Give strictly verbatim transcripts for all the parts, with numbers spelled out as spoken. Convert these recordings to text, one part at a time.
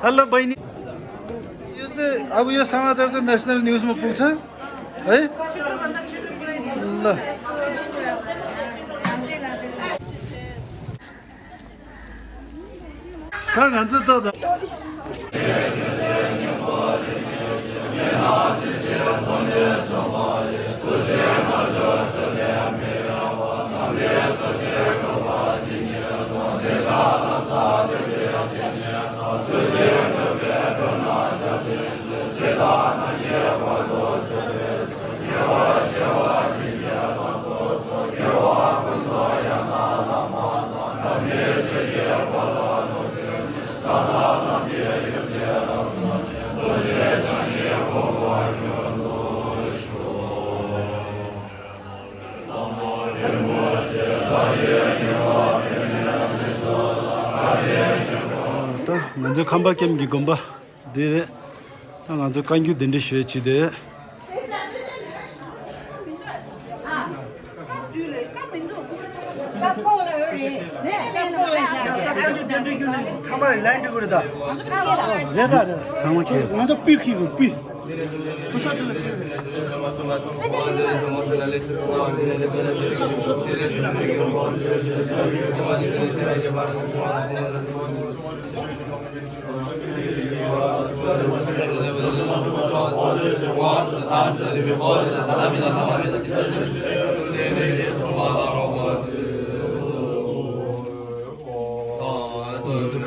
हेलो बहिनी, यो चाहिँ अब यो समाचार चाहिँ नेसनल न्युजमा पुग्छ है। ल, कहाँ खान्छ त? ད་ང་ཚོ་ཁམས་པ་ཀེམ་གྱི་དགོན་པ་འདི་རེད། ད་ང་ཚོ་བཀའ་འགྱུར་གདན་འདྲེན་ཞུ་ཡས་བྱས་ཏེ། ཚང་མ་ལན་འགྲིག་གི་རེད་ད། རེད་ད་རེད། ཚང་མ་ཁྱེད། ང་ཚོ་སྤུས་ཁྱེད་དགོས་སྤུས།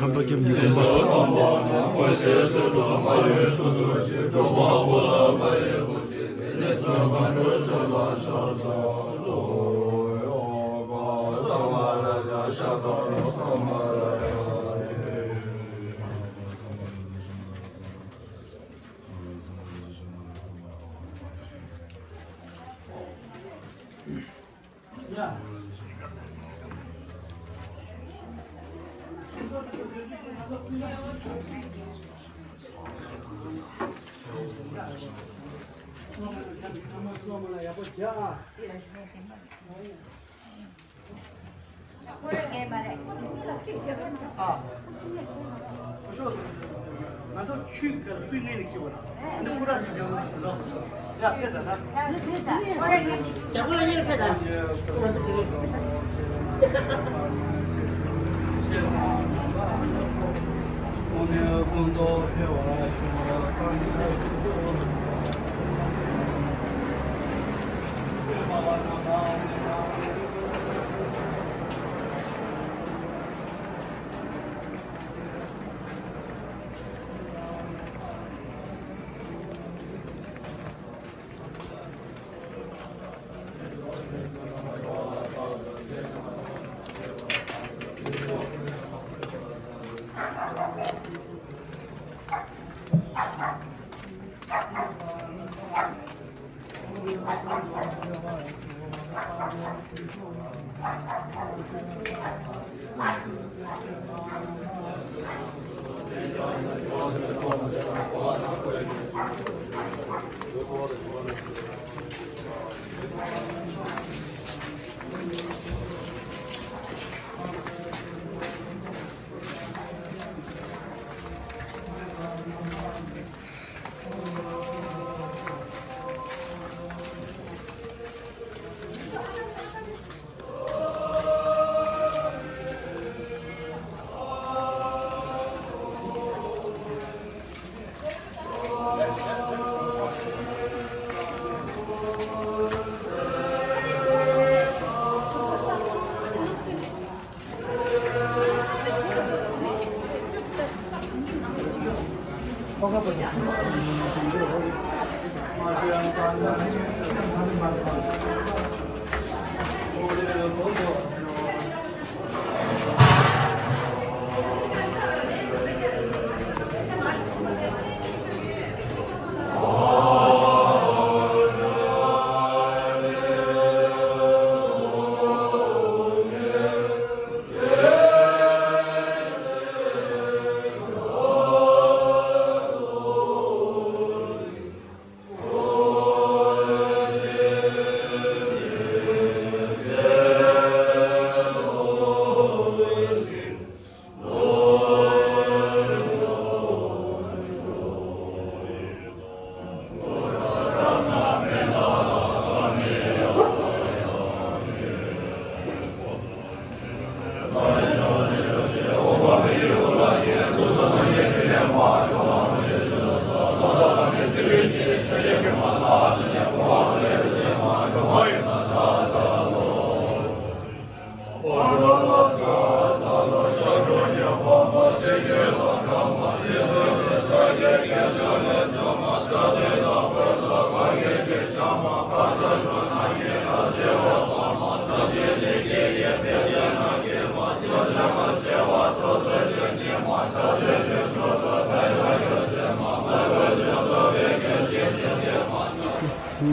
ཁམས་པ་ཀེམ་གྱི་དགོན་པ། ཨ། ང་ཚོ་ཆུ་གར་སྤུས་ངན་ལ་ཁྱེར་བ་ལ། ཨ་ནི་སྐུ་ར་ནི་ཡང་བཟོ་བ་ཚོ། ཡ་ཕེ་ད་ན།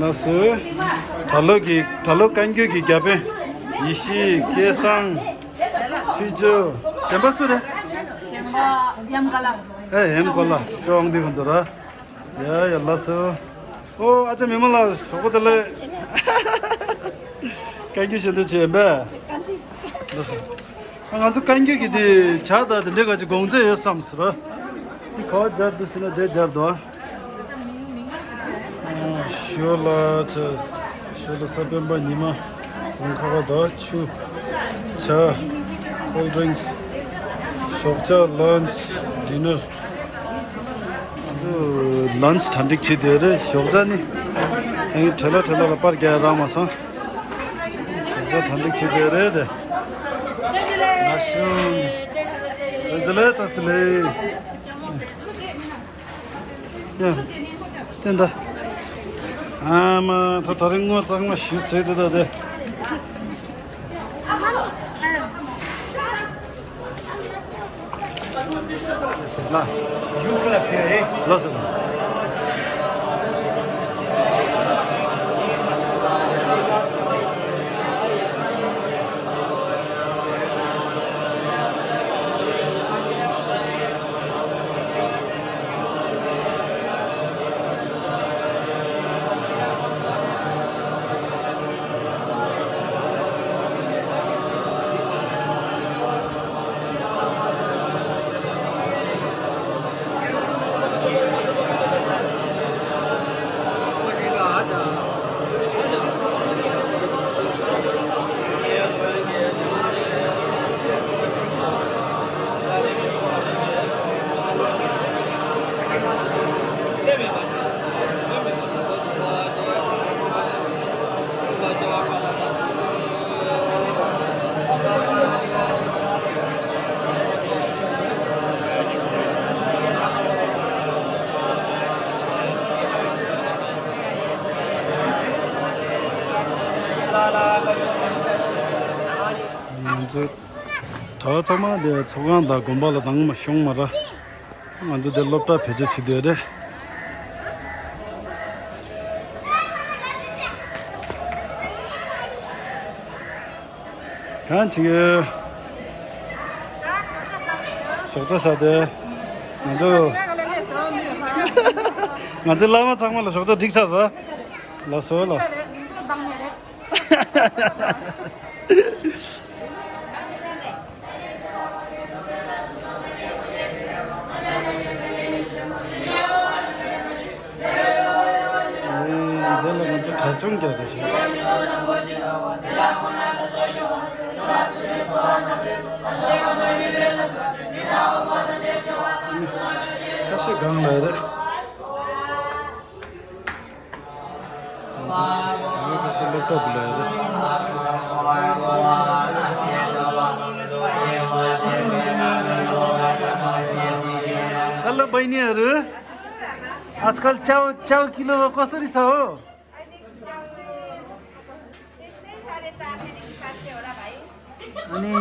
ལགས་སོ། ད་ལོ་གི་ད་ལོ་བཀའ་འགྱུར་གྱི་རྒྱལ་པོ། ཡེ་ཤེས་སྐལ་བཟང་། ཆོས་སྐྱོང་། གཞན་པ་སུ་རེད། གཞན་པ་ཡམ་ཀ་ལ། ཨེ་ཡམ་ཀ་ལ་ཅོང་འདི་ཁོང་ཚོ་ར། ཡ་ཡ་ལགས་སོ། ཨོ་ཨ་ཅག་མི་མ་ལགས་ཞོགས་པ་དེ་ལས། བཀའ་འགྱུར་བཞིན་དུ་བྱས་པས། ལགས་སོ། ང་ཚོ་བཀའ་འགྱུར་གྱི་དེ་ཇ་དང་དེ་འདྲའི་ག་ཅིག་གོང་ཚད་ཡོད་བསམ་ཟེར། དེ་ག་བ་སྦྱར་འདུག་ཟེར་ན་དེ་སྦྱར་འདུག་ཨ། ཞོ་ལ་ཆ། ཞོ་ལ་ས་སྤེན་པ་ཉི་མ། གོང་ཁ་ཁ་དང་ཆུ། ཇ། ཁོལ་ཌི་རིང་སི། ཞོགས་ཇ། ལན་ཆི། ཌི་ནར། ང་ཚོ་ལན་ཆི་གྲ་སྒྲིག་བྱེད་དེ་རེད། ཞོགས་ཇ་ནི། དེ་བྲེལ་ལ་བྲེལ་ལ་ལ་པར་རྒྱག་རག་མ་སོང་། ཞོགས་ཇ་གྲ་སྒྲིག་བྱེད་དེ་རེད་དེ། ན་ཤུན། དེ་ལས་ཏོག་ཙམ་ལས། ཡ། དེ་འདྲ། ཨ་མ་ད་ད་རིང་ངོ་གཙང་མ་ཞུ་ཟེར་དེ་ད་དེ། ལ། ལ་ཟེར། ང་ཚོའི་གྲྭ་བ་ཚང་མ་དེ་ཚོགས་ཁང་དང་དགོན་པ་ལ་དྭངས་མ་ཤོང་མ་ར། ང་ཚོ་དེ་སློབ་གྲྭ་བེད་སྤྱོད་བྱེད་དེ་རེད། གང་བྱེད་ཀྱི་ཡོད། ཞོགས་ཇ་ཟ་དེ། ང་ཚོ། ང་ཚོའི་བླ་མ་ཚང་མ་ལ་ཞོགས་ཇ་སྒྲིག་ཚར་ར། ལགས་སོ་ལགས། འདི་ལ་ང་ཚོ་གྲྭ་ཆུང་རྒྱག་དེ་ཞིག་ཁ་ཤས་སྒང་ལ་རེད། ཁ་ཤས་སློབ་གྲྭ་བུ་ལ་རེད། हेलो बहिनीहरू। आजकल च्याउ च्याउ किलो कसरी छ हो? अनि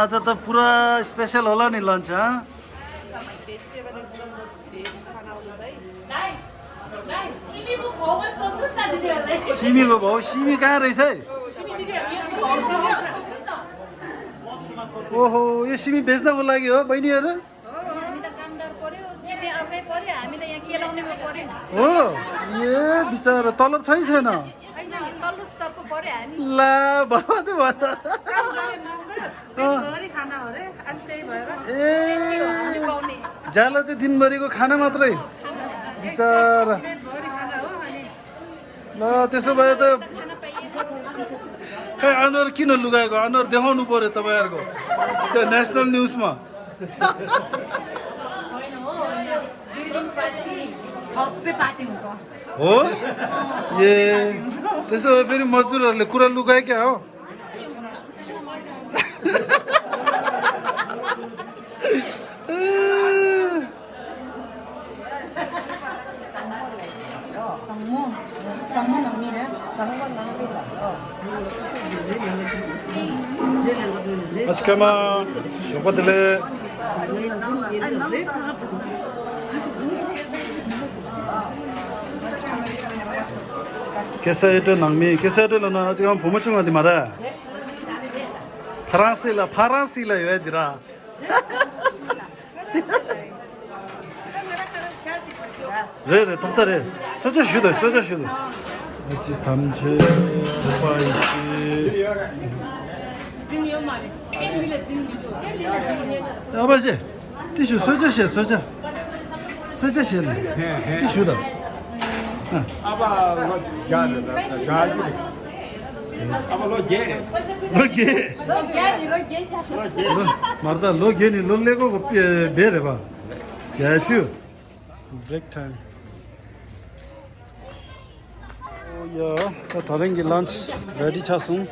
आज त पुरा स्पेसल होला नि लन्च, हँ? सिमीको भाउ, सिमी कहाँ रहेछ है? ओहो, यो सिमी बेच्नको लागि हो बहिनीहरू? हामी त कामदार पर्यो, किन्ने अर्कै पर्यो, हामी त यहाँ केलाउनेमा पर्यो। हो? ए बिचरा, तलब छै छैन? छैन नि, तल्लो स्तरको पर्यो हामी। ला, बाबा त भन। काम गरे नम्बर, अँ। दिनभरि खाना हो रे, अनि त्यही भएर ए, हामी पाउने। ज्याला चाहिँ दिनभरिको खाना मात्रै। बिचरा। पेटभरि खाना हो, अनि ल, त्यसो भए त। खै, अनुहार किन लुकाएको? अनुहार देखाउनु पर्यो तपाईँहरूको त्यो नेसनल न्युजमा। होइन हो, होइन। दुई दिनपछि भव्य पार्टी हुन्छ। हो? ए, त्यसो भए फेरि मजदुरहरूले कुरा लुकाए क्या हो? ཨ་ཅག་མ་ཞོགས་པ་བདེ་ལེགས། ཀེ་ས་ཨེ་ཏོ་ནང་མི་ཀེ་ས་ཨེ་ཏོ་ལ་ན་ཨ་ཅག་བུ་མོ་ཆུང་བ་འདི་མ་རེད། ཕ་རན་སི་ལ་ཕ་རན་སི་ལ་ཡོད་འདི་ར། རེད་རེད་ཏག་ཏག་རེད། གསོལ་ཇ་ཞུ་དང་གསོལ་ཇ་ཞུ་དང་། ཨ་ཅེ་ཐམས་ཅད་ཐུབ་པ་ཡིན་ཞེས། འཛིན་ཡོད་མ་རེད། ཨ་ཕ་ཞེ། ཏི་ཞུ་གསོལ་ཇ་བཞེས་གསོལ་ཇ། གསོལ་ཇ་བཞེས་ལ། ཏི་ཞུ་དང་། ཨ་ཕ་ལོ་བརྒྱ་རེད་ད་བརྒྱ་རེད། ཨ་ཕ་ལོ་བརྒྱད་རེད། ལོ་བརྒྱད། ལོ་བརྒྱད་ནི་ལོ་བརྒྱད་ཆགས་ཤག་ཟེར། ལོ་མར་ད་ལོ་བརྒྱད་ནི་ལོ་ཀླད་ཀོར་གོ་བེ་རེད་པ། བརྒྱད་ཅུ། Break time. ཨོ་ཡ། ད་ད་རིང་གི་ལན་ཆི་རེ་ཌི་ཆགས་སོང་།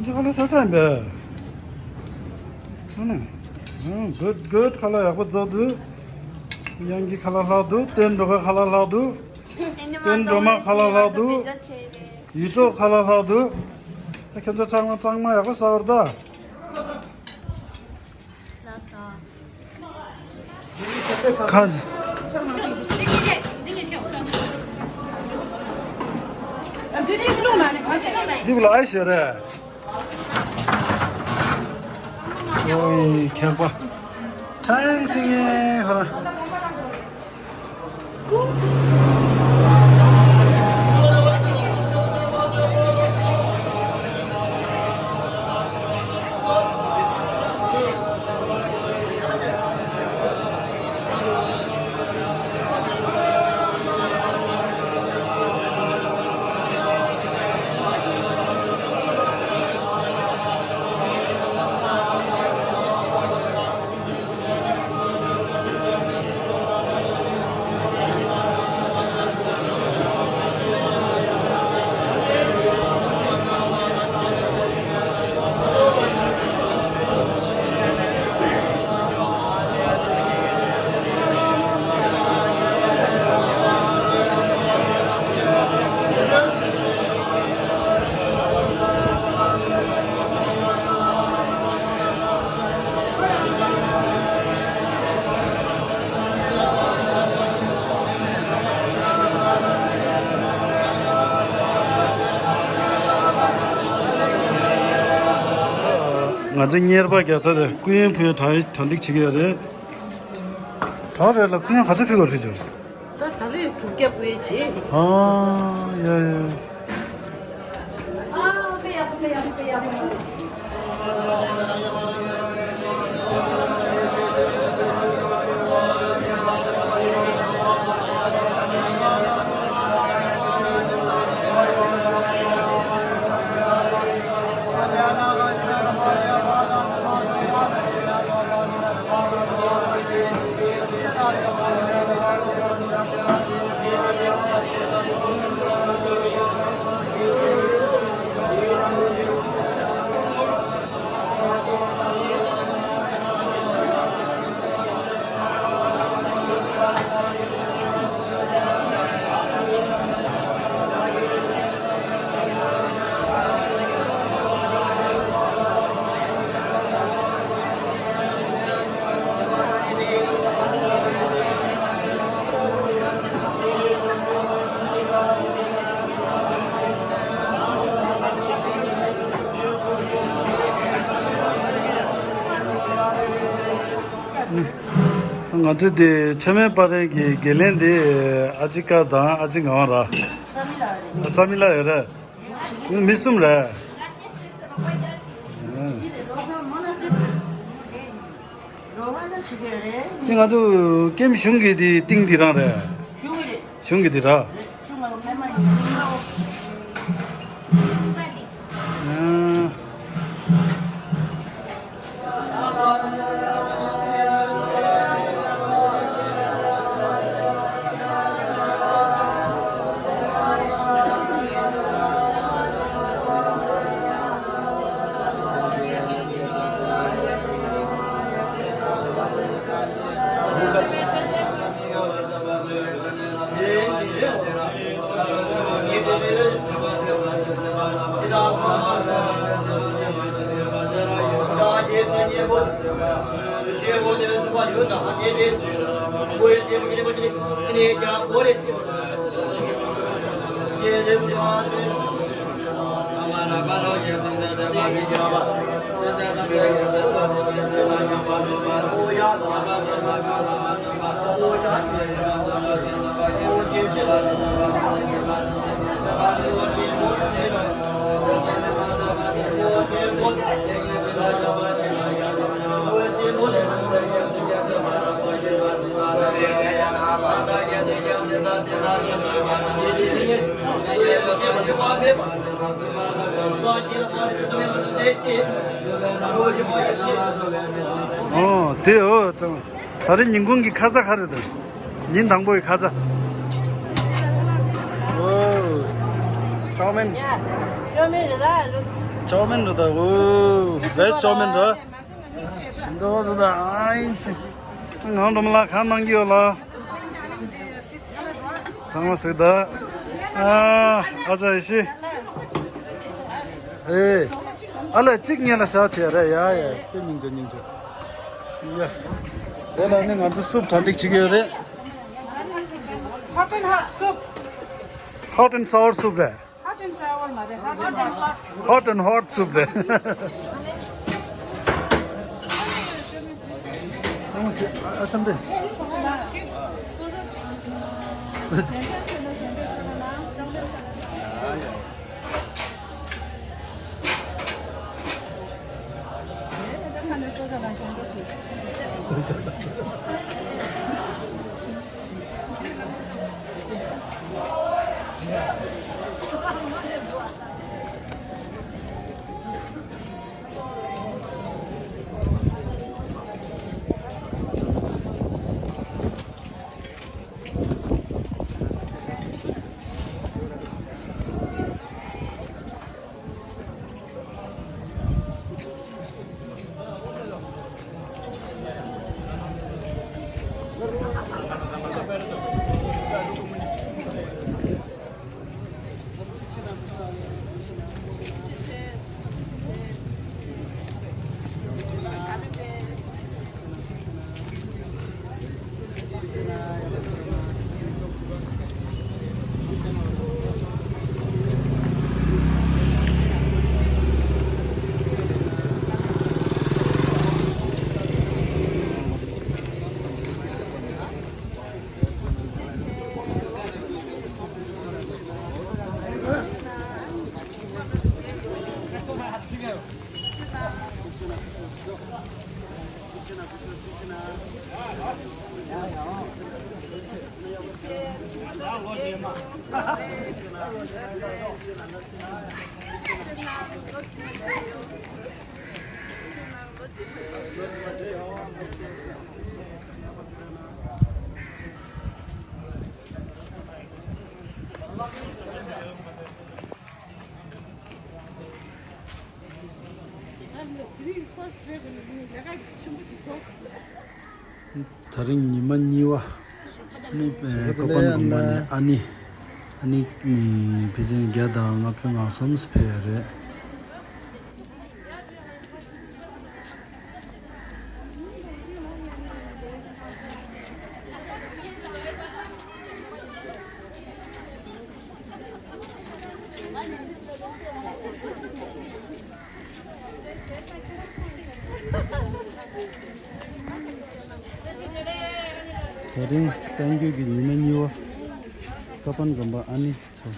འདི་ཁ་ལག་ས་ས་ཡིན་པས། ཨ་ནི། ཨང་། གུད་གུད། ཁ་ལག་ཡག་པོ་བཟོ་འདུག། དབྱངས་ཀྱི་ཁ་ལག་ལྷག་འདུག། བསྟན་འགྲོ་མཁན་ཁ་ལག་ལྷག་འདུག། བསྟན་འགྲོ་མ་ཁ་ལག་ལྷག་འདུག། ཡིད་འཕྲོག་ཁ་ལག་ལྷག་འདུག། ཨ་ཁྱེད་ཚོ་ཚང་མ་གཙང་མ་ཡག་པོ་ཟ་བར་ད། ལགས་སོ། ཁ། འདི་ལ་ཨའི་ཤོད་རེད། ཨོའི་ཁྱག་པ། ཁྲང་སིང་ངེ་ཧོ་ར། ང་ཚོ་གཉེར་པ་རྒྱ་ཐག་དེ་སྐུ་ཡོན་ཕུལ་གྲ་གྲ་སྒྲིག་བྱེད་ཀྱི་ཡོད་རེད། གྲ་རེད་ལ་སྐུ་ཡོན་ག་ཚོད་ཕུལ་དགོས་རེད་ཅོ། ད་ད་རེས་དྲུག་བརྒྱ་ཕུལ་བྱེད། ཨ། ཡ་ཡ། ང་ཚོ་དེ་མཆོད་མེ་སྤར་མཁན་གྱི་དགེ་ལས་དེ་ཨ་ཅི་ཀ་དང་ཨ་ཅི་ང་བ་ར། ས་མི་ལ་རེད། ས་མི་ལ་ཡོད་རེད། མི་གསུམ་རེད། དེ་ང་ཚོ་ཀེམ་གཞུང་གི་དེ་ཏིང་དེ་རང་རེད། གཞུང་གི་དེ་ར། ཨོ་དེ་ཨོ་ད་རེས་ཉིན་གུང་གི་ཁ་ཟས་ག་རེ་འདུག་ཉིན་དང་པོའི་ཁ་ཟས། ཨོ། ཅའོ་མིན། ཅའོ་མིན་རེད་ད། ཅའོ་མིན་རེད་ད། ཨོ། བེ་སི་ཅའོ་མིན་རེད། ཞིམ་མདོག་བཟོ་ད་ཨ་ཡིན་ཅི། ང་འགྲོ་མ་ལ་གང་གནང་གི་ཡོད་ལ། ཚང་མ་ཟོས་ད། ཨ་ཨ་ཅག་ཡེ་ཤེས། ཨེ། ཨ་ལས་གཅིག་ཉལ་ལ་བཞག་བྱས་རེད་ཡ་ཡ། དཔེ་སྙིང་རྗེ་སྙིང་རྗེ། ཡ། དེ་ལ་ནི་ང་ཚོ་སུབ་གྲ་སྒྲིག་བྱེད་ཀྱི་ཡོད་རེད། Hot and hot soup. Hot and sour soup རེད། Hot and sour མ་རེད། Hot and hot. Hot and hot soup རེད། ཨ་སམ་དེ། ད་རིང་ཉི་མ་གཉིས་པ་ནི་ཀོ་པན་གོང་མ་ནས་ཨ་ནི་ཨ་ནི་ཕལ་ཆེར་བརྒྱ་དང་ལྔ་བཅུ་ང་གསུམ་ཕེབས་ཡོད་རེད། ད་རིང་གསར་འགྱུར་གྱི་ཉི་མ་གཉིས་པ། ཀ་པན་དགོན་པ་ཨ་ནི་ཚོ།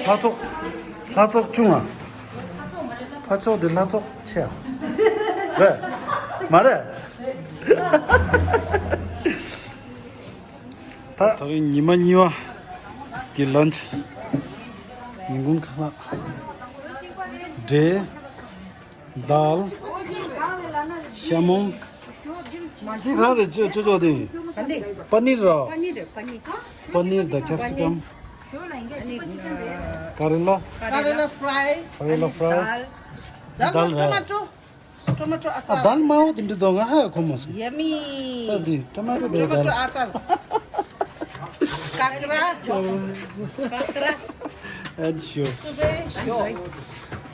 ལྷ་ཚོགས། ལྷ་ཚོགས་ཆུང་ང་། ལྷ་ཚོགས་འདི་ལྷ་ཚོགས་ཆེ་ཡ། རེད། མ་རེད། ད་ད་རིང་ཉི་མ་གཉིས་པ་གི་ལན་ཆི། ཉིན་གུང་ཁ་ལག་འབྲས། དཱལ། ཤ་མོང་། འདི་ག་རེ་ཅོ་ཅོ་ཅོ་དེ། པ་ནིར་ར། པ་ནིར་དང་ཀེབ་སི་ཀམ། ཀ་རེ་ལ། ཀ་རེ་ལ་ཕ་རའི། ཀ་རེ་ལ་ཕ་རའི། དཱལ་ར། ཊོ་མ་ཊོ། ཊོ་མ་ཊོ་ཨ་ཙར། དཱལ་མ་འོ་དེ་འདྲ་དོ་ང་ཧ་ཡ་ཁོ་མོ་སི། ཡ་མི། ད་དེ་ཊོ་མ་ཊོ་དེ་དཱལ། ཊོ་མ་ཊོ་ཨ་ཙར། ཀ་ཀ་ར། ཀ་ཀ་ར། ཨ་ཤོ། སུ་བེ་ཤོ།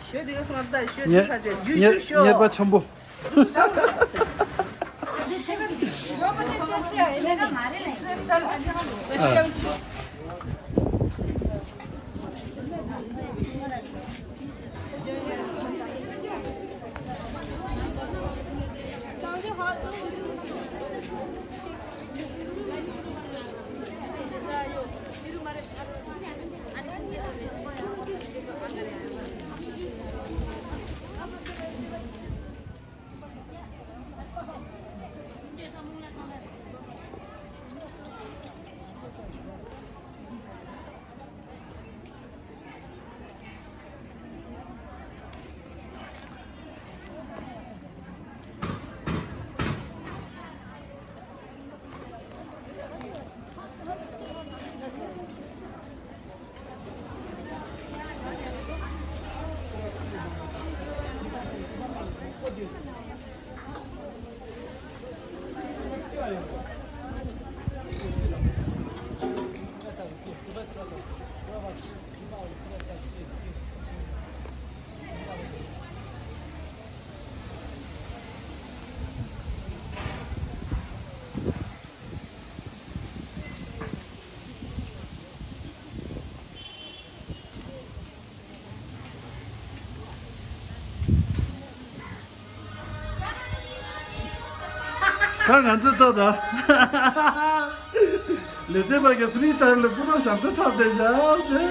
ཤོ་དེ་ག་སོང་ད་ཤོ་དེ་ཁ་ཅེ་ཇུ་ཇུ་ཤོ། གཉེར་པ་ཆེན་པོ། ད་ང་ཚོའི་རྩ་དང་། ལེ་ཚན་པ་གི་ཕི་རི་ཊའིམ་ལ་སྤུ་ར་ཞབས་བྲོ་འཁྲབ་བསྡད་བཞག་སྟེ།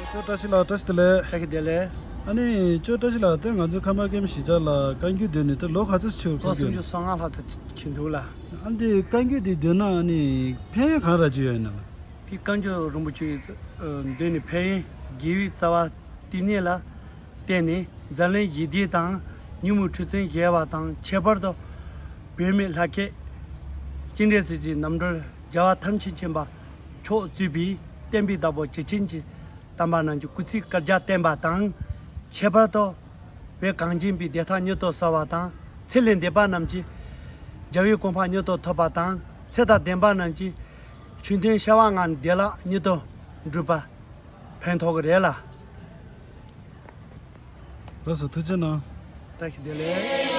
ཁྱོད་བཀྲ་ཤིས་ལགས། བཀྲ་ཤིས་བདེ་ལེགས། བཀྲ་ཤིས་བདེ་ལེགས། ཨ་ནི་ཁྱོད་བཀྲ་ཤིས་ལགས། དེ་ང་ཚོའི་ཁམས་པ་ཀེམ་གཞིས་ཆགས་ལ་བཀའ་འགྱུར་འདོན་ནས་དེ་ལོ་ག་ཚོད་ཕྱིན་པ། ལོ་སུམ་ཅུ་སོ་ལྔ་ལྷག་ཙམ་ཕྱིན་འདུག་ལ། ཨ་འདི་བཀའ་འགྱུར་འདི་འདོན་ན་ཨ་ནི་ཕན་ཡོན་གང་ར་ཅིག་ཡོད་ན། དེ་བཀའ་འགྱུར་རིན་པོ་ཆེ་འདོན་ནས་ཕན་ཡོན། དགེ་བའི་རྩ་བ་བསྟི་གནས་ལ་བརྟེན་ནས་འཛམ་གླིང་ཞི་བདེ་དང་ཉིན་མོའི་འཕྲོད་བསྟེན་ཞི་བ་དང་། ཁྱད་པར་དུ་བུད་མེད་ལྷ་སྐལ་ཅི་འདྲའི་ཚུལ་གྱི་རྣམ་གྲོལ་རྒྱལ་བ་ཐམས་ཅད་མཁྱེན་པ་མཆོག་གཙོས་པའི་བསྟན་པའི་བདག་པོ་ཇི་བཞིན་གྱི་དམ་པ་རྣམས་ཀྱི་སྐུ་ཚེའི་བསྐལ་བརྒྱར་བརྟན་པ་དང་། ཁྱད་པར་དུ་བོད་གངས་ཅན་པའི་བདེ་ཐང་མྱུར་དུ་གསལ་བ་དང་། ཚེ་ལས་འདས་པ་རྣམས་ཀྱི་རྒྱལ་བའི་གོ་འཕང་མྱུར་དུ་ཐོབ་པ་དང་། ཚེ་དང་ལྡན་པ་རྣམས་ཀྱི་ཆོས་མཐུན་བྱ་བ་ལྔ་བདེ་བླག་མྱུར་དུ་འགྲུབ་པ་ཕན་ཐོགས་ཀྱི་རེད་ལ། ལགས་སོ། ཐུགས་རྗེ་གནང་། བཀྲ་ཤིས་བདེ་ལེགས།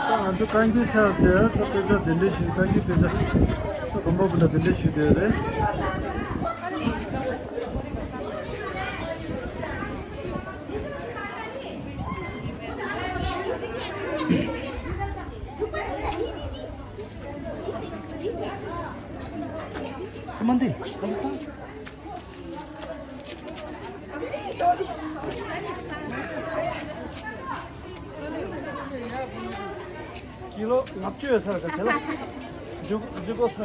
ད་ང་ཚོ་བཀའ་འགྱུར་ཆགས་ཚེ་ད་དཔེ་ཆ་གདན་འདྲེན་ཞུ། བཀའ་འགྱུར་དཔེ་ཆ་ད་དགོན་པ་བུ་ལ་གདན་འདྲེན་ཞུས་བསྡད་ཡོད་རེད། མ་འདི། ཀི་ལོ་ལྔ་བཅུ་ཡོད་ས་རེད་དེ་ལ། འཇུག་འཇུག་གོ་ས།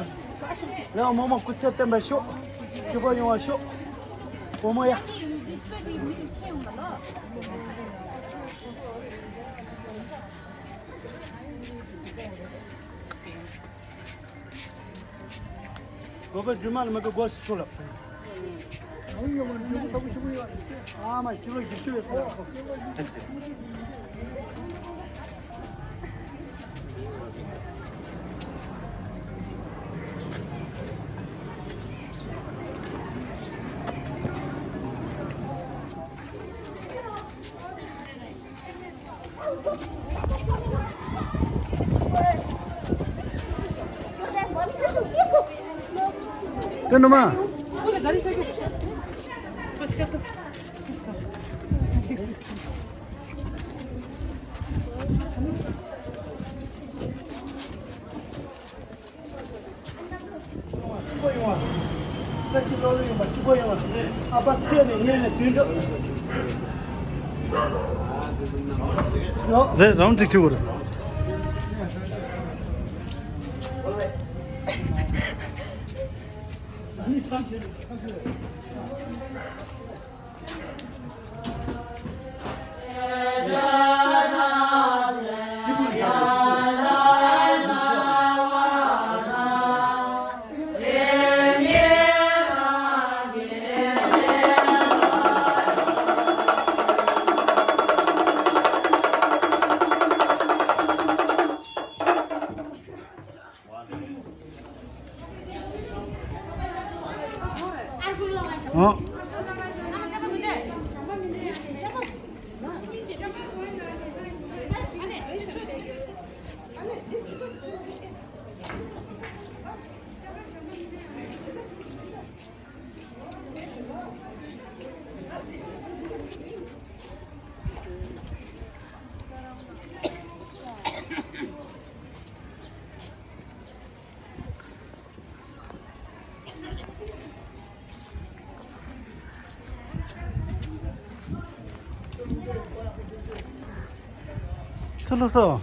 ཡང་མོ་མོ་སྐུ་ཚེ་བརྟན་པ་ཤོག་སྐྱིད་པོ་ཡོང་བ་ཤོག་བུ་མོ་ཡ། དགོས་པ་རྒྱུ་མ་ལ་མི་དགོས་སྒོ་ཞིག་ཆུ་ལ། ཨ་མ་ཁྱི་ལོ་བཞི་བཅུ་ཡོད་ས་ལ། དེ་ནུ་མ། ད་ཅི་ལོ་ལོ་ཡིན་པ་གཅིག་པོ་ཡིན་པ། ཨ་ཕ་ཚེ་ནས་ཉེ་ནས་དུས་འགྲོ། རེད། རང་འགྲིག་ཆུ་བུར། ཨ། ཁྱོད་ལོ་སོ།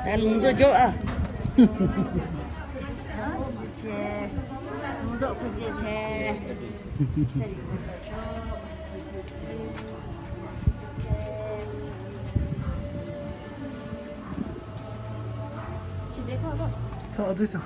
ད་ལུང་དུ་འཇོག་ཨ། ཐུགས་རྗེ་ཆེ། ལུང་རྟོགས་ཐུགས་རྗེ་ཆེ། ཚ་ཚ་ཚ།